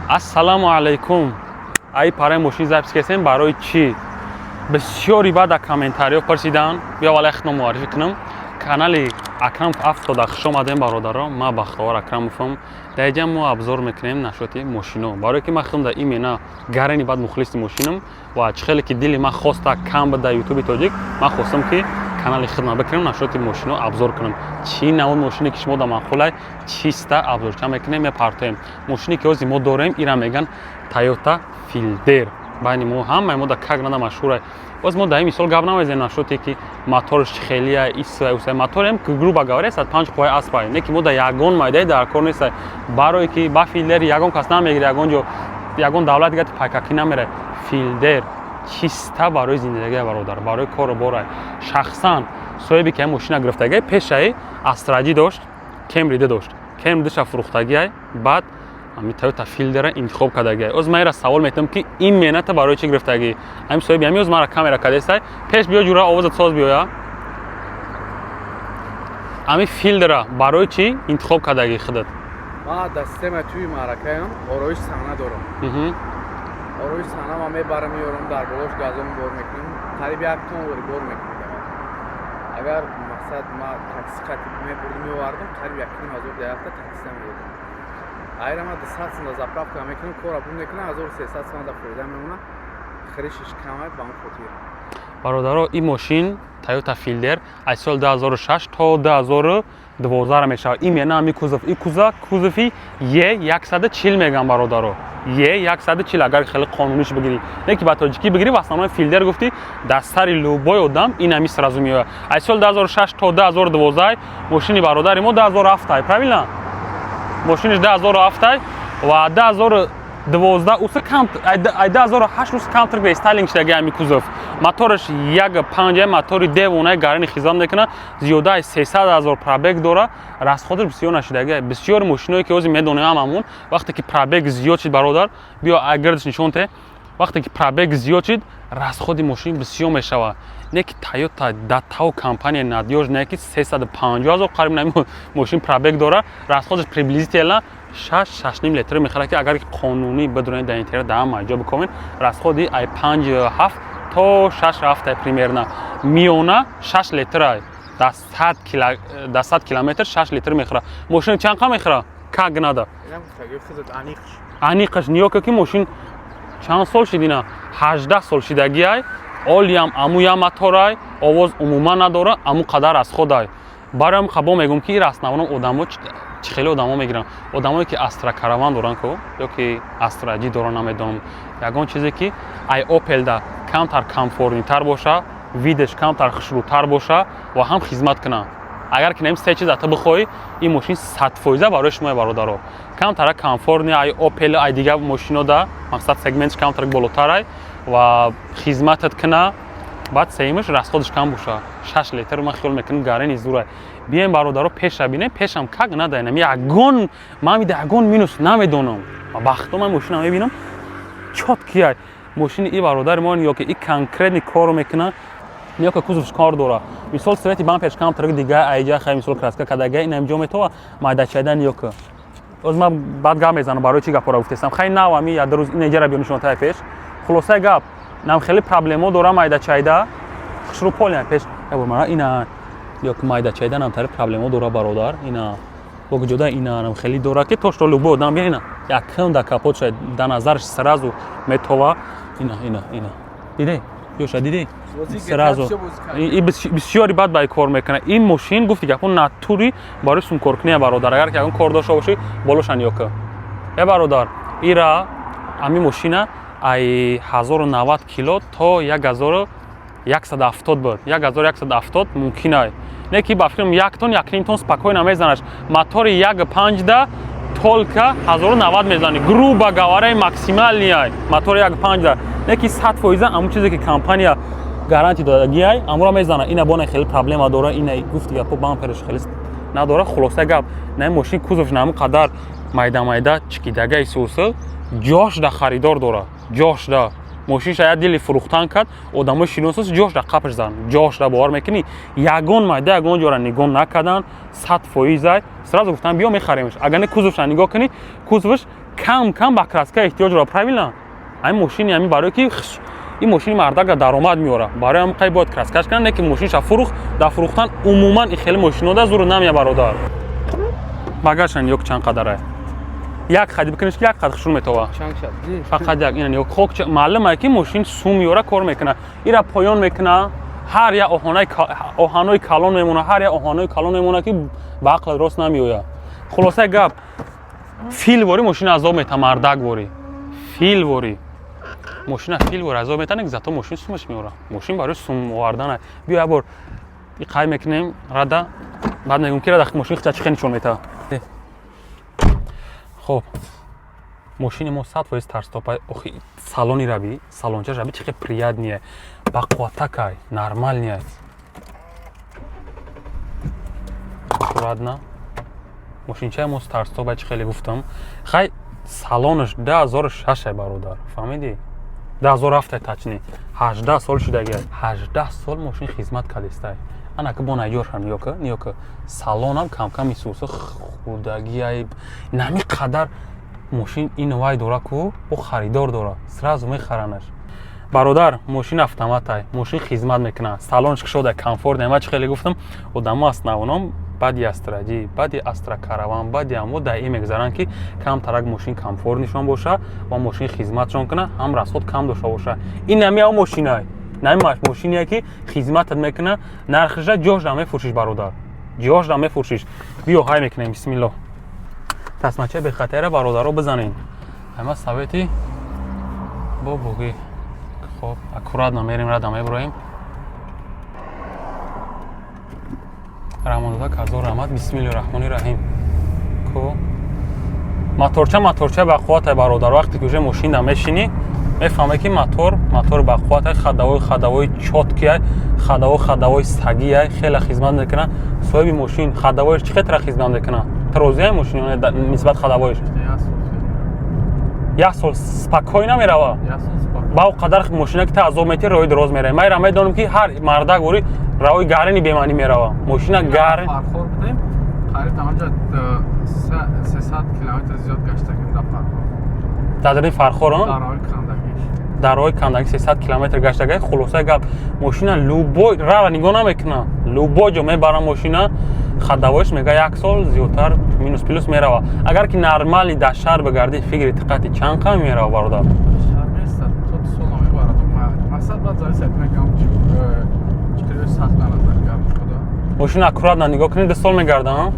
Ассалому алайкум. Ай параи мошин запись кардем барои чӣ? Бисёри баъд дар комментариҳо пурсиданд. Биё, вале худро муаррифӣ кунам. Канали Акрамов Автода хуш омадем, бародаро. Ман Бахтовар Акрамовам. Дар инҷа мо обзор мекунем насчёти мошино, барое ки ман худам дар имена гарани баъд мухлиси мошинам ва чӣ хеле ки дили ман хоста кам буд дар Ютуби тоҷик, ман хостам, ки канали худма бикунем, насчёти мошино обзор кунам. Чӣ навъ мошине ки шумо да маъқулай, чиста обзорча мекунем, мепартоем. Мошине ки ҳозир мо дорем, ира меган Тойота Филдер. Байни мо, ҳамаи мо да как надо машҳурай. Боз мо дар ин мисол гап намезанем насчёте ки моторш чӣ хелия, исва уса. Моторем, грубо говоря, 105 қувваи аспай, не ки мо дар ягон майдаи дар кор нестай, барое ки ба Филдер ягон кас намегире, ягон ҷо, ягон давлат дигар пайкакӣ намере. Филдер чиста барои зиндагия, бародар, барои кору борай. Шахсан соҳибе ки мошина гирифтагиай, пешаи Астра Ҷи дошт, Кемри д дошт, Кемри дша фурӯхтагиай, баъд ҳами Тойота Филдера интихоб кардагиай. Оз ман ира савол метавам, ки ин меҳната барои чӣ гирифтагӣ? Ҳамин соҳиби ҳами оз мара камера кардестай. Пеш биё, ҷура, овозат соз биёя. Ҳами Филдера барои чӣ интихоб кардагӣ худат? Ман дар системаи тӯи маъракаям ороиш саҳна дорам. Ороиш саҳна ман мебарам, меорам, дар болош газон бор мекунем, қариб 1 тон вори бор мекунем. Агар мақсад ма такси қати мебурдум, меовардам, қариб 1,5 ҳазор дар ҳафта такси медодам. Айра ма 200 сум да заправка мекунам, кора бу мекунам, 1300 сум да фоида мемона, хиришиш камай, ба он хотир. Бародаро, ин мошин Тойота Филдер аз соли 2006 то 2012 мешавад. Именно ҳами кузов, и кузов кузови Е 140 меган, бародаро, Е 140. Агар хеле қонуниш бигирӣ, не ки ба тоҷикӣ бигирӣ, в основном Филдер гуфтӣ, дар сари любой одам ин ҳами сразу меояд. Аз соли 2006 то 2012 мошини бародари мо 2007, правильно? Мошиниш 2007 ва 2012 уса кам, ай 2008 уса камтар рестайлинг шудаги ҳами кузов. Мотораш 1,5, мотори девонаи гарани хизмат мекунад, зиёда аз 300 000 пробег дора, расходаш бисёр нашудаги. Бисёр мошиное ки ҳозир медонем ҳамамон, вақте ки пробег зиёд шид, бародар, биё, агардиш нишон те, вақте ки пробег зиёд шид, расходи мошин бисёр мешавад. Не ки Тойота да тау компания надёжная, ки 350 000 қариб нами мошин пробег дора, расходаш приблизительно 6, 6,5 литр мехӯрад, ки агар қонунӣ бидонед, дар интернет, дар ҳама ҷо бикомед, расходи ай 5,7 то 6,7 примерно, миёна 6 литрай дар 100 километр 6 литр мехӯрад. Мошин чанд қа мехӯрад? Как надо аниқаш ниёка, ки мошин чанд сол шид? Ина 18 сол шидагиай, олиам амуям моторай, овоз умуман надора, аму қадар расходай. Барои ам қабо мегӯм, ки ир основном одамо чӣ хеле одамо мегиранд, одамое ки Астра Караван доранд ку ё ки Астра Ҷи доранд, намедонам, ягон чизе ки ай Опелда камтар комфортнитар боша, видаш камтар хушрӯтар боша ва ҳам хизмат кунанд. Агар ки нами се чиз ата бихоҳӣ, ин мошин 100% барои шумо, бародаро. Камтара комфортный ай Опел, ай дигар мошинода, мақсад, сегментш камтар болотарай ва хизматат куна, баъд сеюмаш расходаш кам боша, 6 литр. Ман хиёл мекунам, гарени зурай. Бием, бародаро, пеша бинем. Пешам как надаинам, ягон ман мида ягон минус намедонам. Бахто ман мошина мебинам, чёткий ай мошини и бародари мо, ё ки и конкретный корро мекуна. Ё ки кузовш кор дора, мисол, цвети бамперш камтар дига айҷа, хай, мисол, краска кадага, ин ҷо метова майдачайдан. Ё ки оз ман баъд гап мезанам, барои чӣ гапҳоро гуфтестам. Хай, нав ами як рӯз ин ҷара биё нишонтаи пеш. Хулосаи гап, нам хеле проблемо дора, майдачайда хушрӯ поля пеш мара ина, ё ки майдачайда нам тари проблемо дора, бародар. Ина бо ҷода ина нам хеле дора, ки то что любой одам бия, ина якм да капот шад, да назарш сразу метова. Ина, ина, ина, диде, ёша, диди, сразу и бисёри бад ба кор мекунад ин мошин. Гуфти гапо, натури барои сумкоркуния, бародар. Агар ки ягон кор дошта бошӣ, болошан ёка. Э, бародар, ира ами мошина ай 1090 кило то 1170 буд, 1170 мумкин ай, не ки ба фикрам 1 тон, 1,5 тон спокойно мезанаш. Мотори 1,5 да только 1090 мезани, грубо говоря, максимальный ай мотори 1,5 да, не ки 100% амун чизе ки компания гарантия додагиай, амура мезана. Ина бона хеле проблема дора, ина гуфти гапо, бамперш хеле надора. Хулоса гап, на мошин кузовш на қадар майда майда чикидагаи сусу, ҷош да харидор дора, ҷош да мошинша як дили фурӯхтан кард, одамои шиносас, ҷош да қапш зан, ҷош да бовар мекунӣ, ягон майда ягон ҷора нигоҳ накардан, 100%-ай сразу гуфтан: «Биё, мехаремш». Агар не, кузовша нигоҳ кунӣ, кузовш Кам кам ба краска эҳтиёҷ дора, правильно? Ҳамин мошини ҳамин, барое ки ин мошини мардага даромад меора, барои ҳам қай бояд краскаш кунад. Не ки мошинша фурӯх, дар фурӯхтан умуман и хеле мошинода зур намея, бародар. Багажша нигоҳ, чанд қадарай. Як хади бикуниш ки як қад хушрӯ метова. Фақат як ина нигоҳ, хок маълум ки мошин сум меора, кор мекуна, ира поён мекуна. Ҳар як оҳанои калон мемона, ҳар як оҳанои калон мемона, ки ба ақл рост намеояд. Хулосаи гап, филвори мошина азоб мета, мардаквори филвори мошина филвори азоб метанек, зато мошин сумаш меора. Мошин барои сум овардана. Биё, як бор қай мекунем рада, баъд мегӯм ки рада мошин хича чӣ хел нишон мета. Хоб, мошини мо 100% старт-стопай. Охи, салони раби, салончаш раби, чӣ хел приятный, бақувваттакай, нормальный. Аккуратно. Мошинчаи мо старт-стопай, чӣ хеле гуфтам. Хай, салонаш 2006, бародар, фаҳмидӣ? 2007, точнее. 18 сол шудагиа, 18 сол мошин хизмат кардистай. Анака бо наҷорша ниёка, ниёка, салонам камкам исуса худагиай. Нами қадар мошин ин вай дора ку, о харидор дора, сразу мехаранаш, бародар. Мошин автоматай, мошин хизмат мекунад, салонш кушода, комфорт. Ма чӣ хеле гуфтам, одамо основном баъди Астраҷи, баъди Астра Караван, баъди амо дар ин мегузаранд, ки камтарак мошин комфортнишон боша ва мошин хизматшон куна, ҳам расход кам дошта боша. Ин нами ав мошинай, нами мошине ки хизматат мекуна, нархиша ҷошда мефурӯшиш, бародар, ҷошда мефурӯшиш. Биё, ҳай мекунем, бисмилло. Тасмачаи бехатара, бародаро, бизанен. Ама совети бобогӣ. Хоб, аккуратно мерем, рада мебуроем. Раҳмондода казор раҳмат. Бисмилли раҳмони раҳим. Ко моторча, моторча бақувватай, бародар. Вақте ки уже мошинда мешинӣ, мефаҳме, ки мотор, мотор бақувватай, ходовой, ходовой чёткий, ходовой, ходовой сагиай, хеле хизмат мекунад. Соҳиби мошин ходовойш чӣ хетра хизмат мекунад? Ту розиай мошин нисбат ходовойш? Як сол спокойно мерава. Ба о қадар мошина ки ту азоб метӣ, роҳи дроз меравӣ. Ман ира медонам, ки ҳар мардак вори роҳи гарини бемаънӣ мерава мошина гар. Фархор будем, қариб дар онҷа 300 километр зиёд гаштагим дар Фархор. Дар дари Фархор? Дар роҳи кандагиш. Дар роҳи кандагӣ 300 километр гаштагай. Хулосаи гап, мошина любой рара нигоҳ намекуна, любой ҷо мебара мошина. Ходовойш мега як сол зиёдтар минус плюс мерава. Агар ки нормали дар шаҳр бигардӣ, фикри диққати чанд қам мерава, бародар? Шаҳр места, то 2 сол намебарад. Мақсад баъд зависит мекунам, чӣ қадр сахт дар назар гарм шуда. Мошина аккуратно нигоҳ кунед, 2 сол мегарда.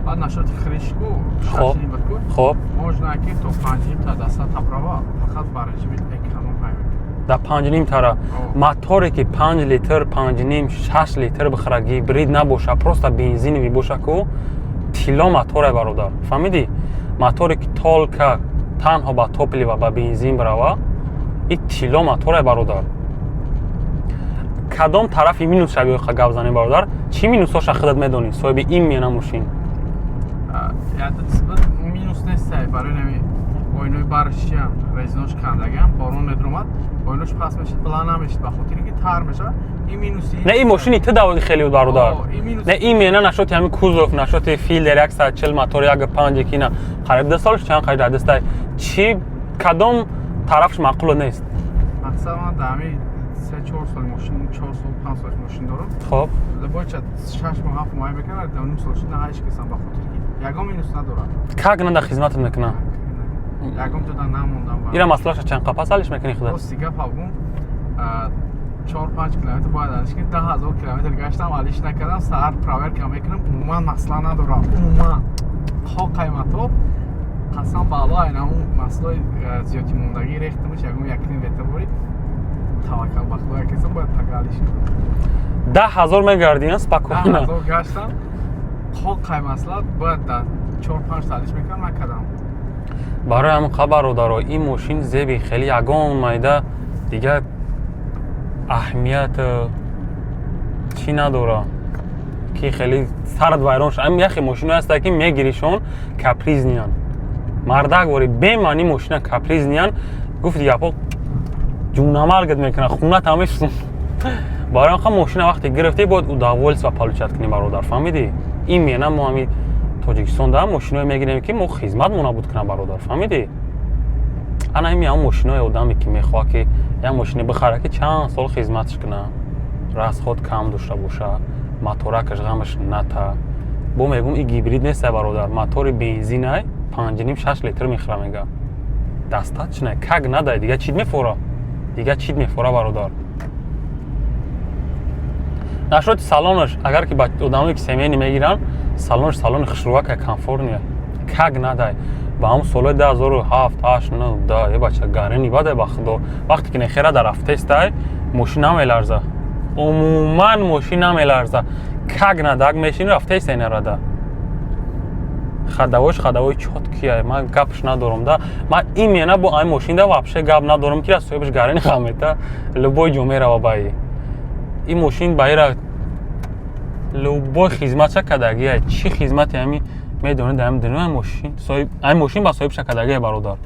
Баъд нашоти хришку Хоб. шашни буд ку. Можно ки то панҷним та даста табрава, фақат ба режими эконом ҳай мекунад. Дар панҷним тара моторе ки 5 литр, панҷним, 6 литр бихӯра, гибрид набоша, просто бензиновый боша ку, тилло моторе, бародар, фаҳмидӣ? Моторе ки только танҳо ба топливо, ба бензин бирава, и тилло моторе, бародар. Кадом тарафи минус шаби гап занем, бародар? Чӣ минусоша худат медонӣ, соҳиби ин мена мошин? Минус нестай, барои нами оинои барш чиям, резинош кандагиам, борон медромад, оинош пас мешид, баланд намешид, ба хотире ки тар мешавад. Ин минуси. Не, ин мошини ту даводи хеле буд, бародар. О, ин минус. Не, ин мена нашоти ҳамин кузов, нашоти Филдер 140 мотор 1.5 кина қариб 2 сол чанд қариб дар дастай. Чӣ, кадом тарафш маъқул нест? Мақсад, ман дар ҳамин 3-4 сол мошин, 4 сол, 5 сол мошин дорам. Либойча 6 моҳ, 7 моҳ мекунад, дар ним сол шуд, ҳеч касам, ба хотире ки ягон минус надорад. Как нада хизматат мекунад? Ягон ҷода намондам. Ира маслаша чанд қапас алиш мекунӣ худат? Рости гап ҳавгум, 4-5 километр бояд алиш кунӣ. 10 000 километр гаштам, алиш накардам. Саҳар проверка мекунам, умуман масъала надорам, умуман хо қаймато, қасам ба Алло, айнаму маслои зиёдӣ мондагӣ рехтамаш, ягон якним литр бори. Таваккал ба Худо якесам, бояд пага алиш кунам. 10 000 мегардӣ даҳ спокойно? ҳазор гаштам, хо қай масъала бояд дар 4-5 та алиш мекунам, накардам. Барои ҳамин қа, бародаро, ин мошин зеби хеле ягон майда дигар аҳамият чӣ надора, ки хеле сарат вайрон шуд. Ами яхе мошино ҳаста, ки мегиришон, капризный-ян, мардак вори бемаъни мошина капризный-ян. Гуфти гапо, ҷунамаргат мекунад, хунат ҳамешун. Барои ҳам мошина вақте гирифтӣ, бояд удовольствие получать кунӣ, бародар, фаҳмидӣ? Ин мена мо ҳами Тоҷикистон да мошиное мегирем, ки мо хизмат мо набуд кунам, бародар, фаҳмидӣ? Ана ҳами ҳам мошинои одаме, ки мехоҳад, ки як мошине бихара, ки чанд сол хизматш куна, расход кам дошта боша, моторакаш ғамаш ната. Бо мегум, и гибрид нестай, бародар, мотори бензинай, 5,5-6 литр мехӯра, мега, достаточно, как надай. Дига чид мефора, дига чид мефора, бародар? Нашоти салонаш, агар ки одамое, ки семейный мегиранд, салонаш салони хушрӯвака, комфортный, как надай. Ба ҳамн солҳои 2007, 8, 9, 10, е бача, гарени бадай, ба худо. Вақте ки нехера дар рафтестай, мошин намеларза, умуман мошин намеларза, как надак мешини, рафтестай, нарада. Ходовойш ходовой чёткий, ман гапш надорам да. Ман именно бо ай мошинда вообще гап надорам, ки соҳибаш гарени ғамета, любой ҷо мерава ба и мошин, ба ира любой хизматша кардагия. Чӣ хизмати ҳами медонед ами дунёи мошин, ай мошин ба соҳибша кардагия, бародар.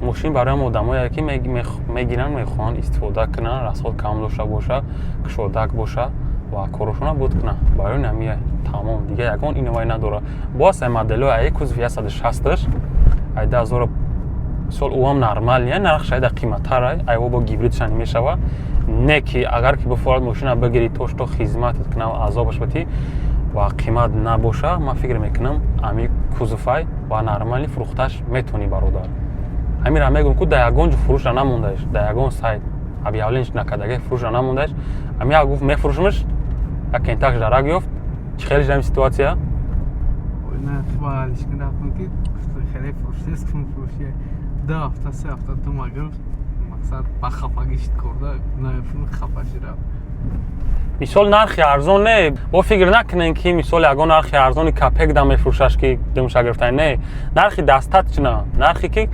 Мошин барои ҳам одамое, ки мегиранд, мехоҳанд истифода кунанд, расход кам дошта боша, кушодак боша ва корошона буд кунанд. Барои намия тамом, дига ягон иновай надора. Боз ай моделҳои ай кузови 160-аш, ай 2000 сол, ӯам нормальный, нархш айда қиматтар, айво бо гибридша мешава. Не ки агар ки бифорад мошина бигирӣ, то что хизматат кунам, азобаш битӣ ва қимат набоша, ман фикр мекунам, ами кузовай ва нормальный фурӯхташ метавонӣ, бародар. Ҳамира мегӯм, ку дар ягон ҷо фурӯшра намондаеш, дар ягон сайт объявление накардаги, фурӯшра намондаеш. Ами як гуфт, мефурӯшмаш, як кентакш дарак ёфт. Чӣ хеле шудами ситуация? Ки хеле фурӯш фурӯши 2 ҳафта, 3 ҳафта дума гирифт, мақсад ба хафагӣ шид, корда хафа шида. Мисол, нархи арзон не, бо фикр накунем, ки мисол ягон нархи арзони капек да мефурӯшаш, ки думша гирифта. Не, нархи достаточно, нархе ки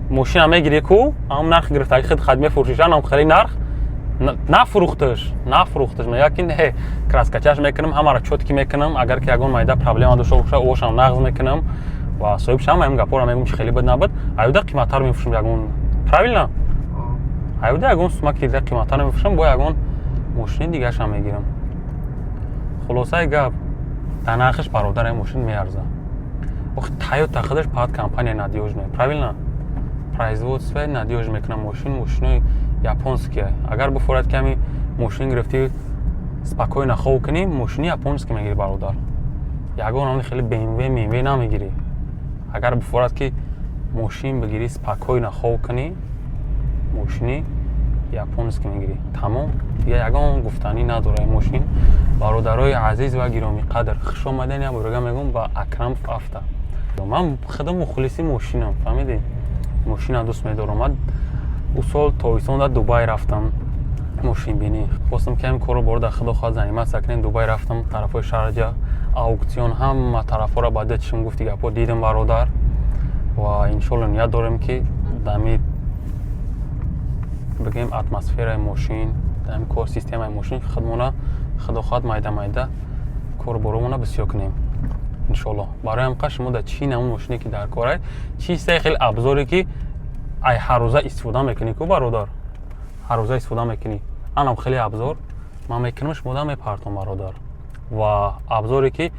мошина мегирӣ ку, ҳам нархи гирифтаги худ хад мефурӯшиш, анам хеле нарх нафурӯхташ, нафурӯхташ. Мега, ки не, краскачаш мекунам, ҳамаро чёткий мекунам, агар ки ягон майда проблема дошта боша, ошам нағз мекунам ва соҳибш ҳама ҳам гапҳоро мегӯм, чи хеле буд набуд, аюда қиматтар мефурӯшам ягон, правильно, аюда ягон сума ки қиматтар мефурӯшам, бо ягон мошини дигарашам мегирам. Хулосаи гап, дар нархиш, бародар, ин мошин меарза. Охи, Тойота худаш паат компания надёжная, правильно, производство надёжно мекунам. Мошин мошинои японские. Агар бифорад, ки ҳами мошин гирифтӣ, спокойно хов кунӣ, мошини японский мегирӣ, бародар. Ягон ҳамни хеле БМВ, МВ намегирӣ. Агар бифорад, ки мошин бигирӣ, спокойно хов кунӣ, мошини японский мегирӣ, тамом. Дига ягон гуфтанӣ надора ин мошин. Бародарои азиз ва гиромиқадр, хуш омаден як борага мегӯм ба Акрамов Авто. Ман худам мухлиси мошинам, фаҳмидӣ, мошина дӯст медорам. Ман ӯ сол тобистон дар Дубай рафтам мошинбинӣ, хостам, ки ҳамин корро бор дар худо хоҳад заниматься кунем. Дубай рафтам, тарафҳои Шарҷа, аукцион, ҳама тарафҳоро ба дечшим гуфти гапҳо дидам, бародар. Ва иншолло ният дорем, ки дами бигем атмосфераи мошин, дами кор, системаи мошин худмона, худо хоҳад, майда майда корборомона бисёр кунем, иншолло. Барои ҳамқа шумо дар чӣ намун мошине, ки дар корай, чистае, хеле абзоре, ки ай ҳаррӯза истифода мекунӣ ку, бародар, ҳаррӯза истифода мекунӣ, анам хеле абзор ман мекунам, шумо да мепартом, бародар. Ва абзоре, ки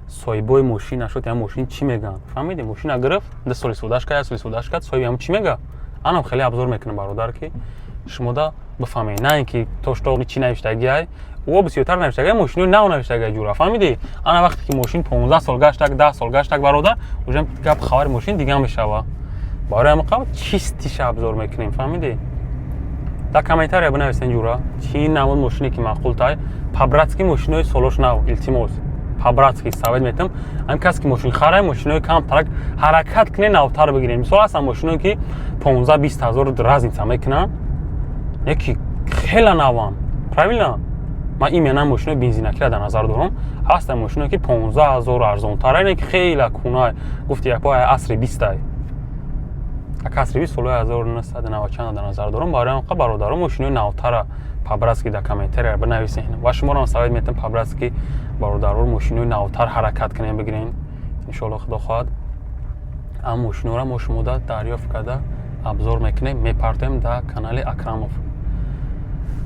соҳибои мошин нашуд, я мошин чӣ мегӯянд, фаҳмидӣ? Мошина гирифт, 2 сол истифодаш кард, як сол истифодаш кард, соҳиби ҳам чӣ мега, анам хеле абзор мекунам, бародар, ки шумо да бифаҳмед, на ин ки то что чӣ навиштагиай, ӯ бисёртар навиштагиай, мошинои нав навиштагиай, ҷура, фаҳмидӣ? Ана вақте ки мошин 15 сол гаштак, 10 сол гаштак, бародар, уже гап хабари мошин дига мешава. Барои ҳамин қабл чистиша абзор мекунем, фаҳмидӣ? Дар комментария бинависен, ҷура, чӣ намуд мошине, ки маъқул тай, по-братски, мошинои солош нав, илтимос, по-братски совет метам. Ҳамин касе, ки мошин харай, мошинои камтарак ҳаракат кунед навтар бигирем. Мисол, ҳастан мошиное, ки 15-20 ҳазор разница мекунанд, яки хела наванд, правильно? Ман именно мошинои бензинакиро дар назар дорам. Ҳастан мошиное, ки 15 ҳазор арзонтар, ине ки хела кунай, гуфти якпо асри бистай, як асри бист, солҳои 1990 чанд дар назар дорам. Барои ҳамқа, бародаро, мошинои навтара по-братски дар комментария бинависен ва шуморо совет метам, по-братски, бародаро, мошинои навтар ҳаракат кунем, бигирем. Иншоалло, худо хоҳад, ам мошиноро мо шумода дарёфт карда, абзор мекунем, мепартоем дар канали Акрамов.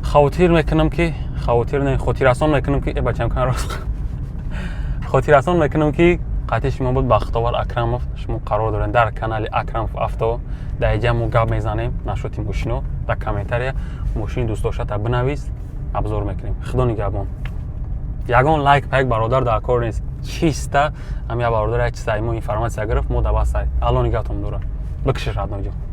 Хавотир мекунам, ки хавотир не, хотиррасон мекунам, ки э бачам кан рост, хотиррасон мекунам, ки Қатъи шумо буд Бахтовар Акрамов. Шумо қарор доред дар канали Акрамов Авто. Дар иҷа мо гап мезанем насчёти мошино. Дар комментария мошини дӯстдоштата бинавис, обзор мекунем. Худо нигаҳбон. Ягон лайк па як бародар дар кор нест, чиста ҳам як бародар як чиза мо информация гирифт, мо дабасай. Алло нигаҳтон дорад. Бикшиш, родной ҷон.